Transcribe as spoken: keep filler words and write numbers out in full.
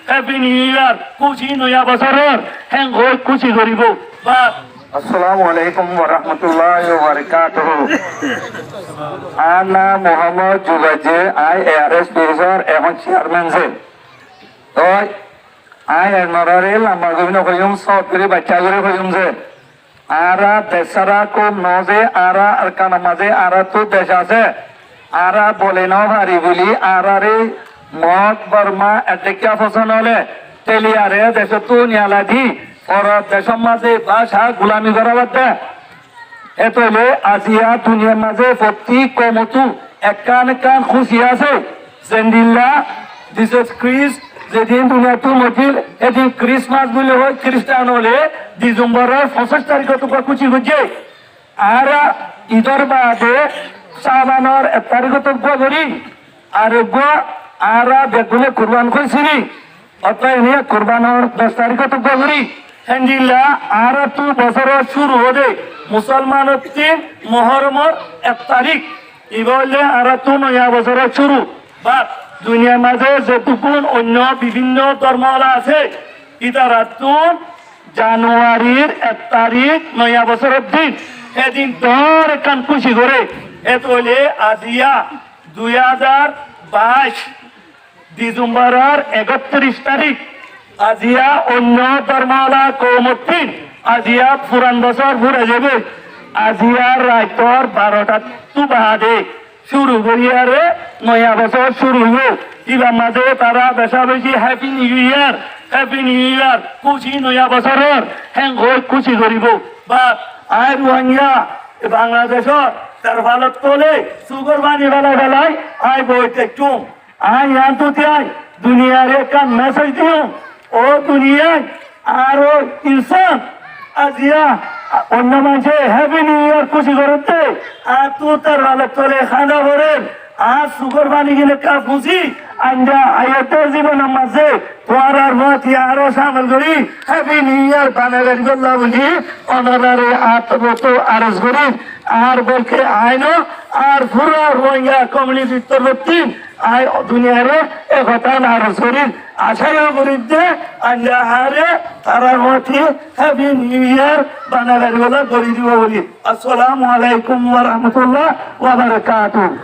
Happy New Year, kúci noya bosóror, héen hoi kúci goríbou. Bas. Assalamu alaikum warahmatullahi wabarakatuhu. Añár nam Muhammod Jubair ze, añí A R S P S or ehón chairman ze. Toi añí enorare lamba gorí no hoiyum, sóot gorí bacca gorí hoiyum ze, añára dec sára koum no ze, añára Arkanor mazé añáráttu dec asé. Añára boli no fari buli añárare Mog, Borma, eddekká fosón óile teliyare decóttu niyalai di, foror decór mazé báca gulami gorá badde. Hétoile aziya duniyar mazé fottí koumottu ekkán ekkán kúci asé. Zendilla Jisu Kirist zedin duniyattu moijjé, hédin Kirismas buli hoi, Kiristan ókkole Disembor foñcic tarikóttu uggwá kúci goijjé. Añára Idor baade Sabanor ek tarikóttu uggwá gorí, ar uggwá añára beggúne kurban goijjí. Ótoi ene kurbanor doc tarikóttu uggwá gorí. Héndilla añáráttu bosóror cúru óde Musolmanottún Mohoromor ek tarik. Ibá óilde añáráttu noya bosóror cúru. Bas, duniyar mazé zetukkún oinno bibinno dormo ókkol asé, ítarattú Januarir ek tarik noya bosóror din, hédin dóñr ekkán kúci goré. Hétoile aziya dui házar baic Disemboror ekottiríc tarik, aziya oinno dormo ókkol koumottún aziya furan bosór furai zaibói. Aziya raitor barotattú baade cúru goríyaré noya bosór cúru óibo. Ibar mazé tará becabeci Happy New Year, Happy New Year, kúci noya bosóror, héen hoi kúci goríbou. Bas, añí Ruáingga, e Bangladecór terfalor tole sukór faní felai felai añí boi táikkum. Añí yián ttu tiyai duniyare ekkán message diyum. Ó duniyai, aró insán, aziya oinno maincé Happy New Year kúci gorédde, añáttu terfalor tole háñda forer, añár sukór faní gín ekká fusi, aññí aiyédde zibonor mazé tuáñrar fúañti añáre cámil gorí Happy New Year banai faribólla buli onoráre añár torfóttu aros gorír. Ar bolke aññí no, ar fura Ruáingga community r torfóttu aññí duniyare e hotá aros gorír. Acá yó gorír de aññí añáre tarár fúañti Happy New Year banai faribólla gorí dibou buli. Assalamu alaikum wa rahmatullahi wa barakatuhu.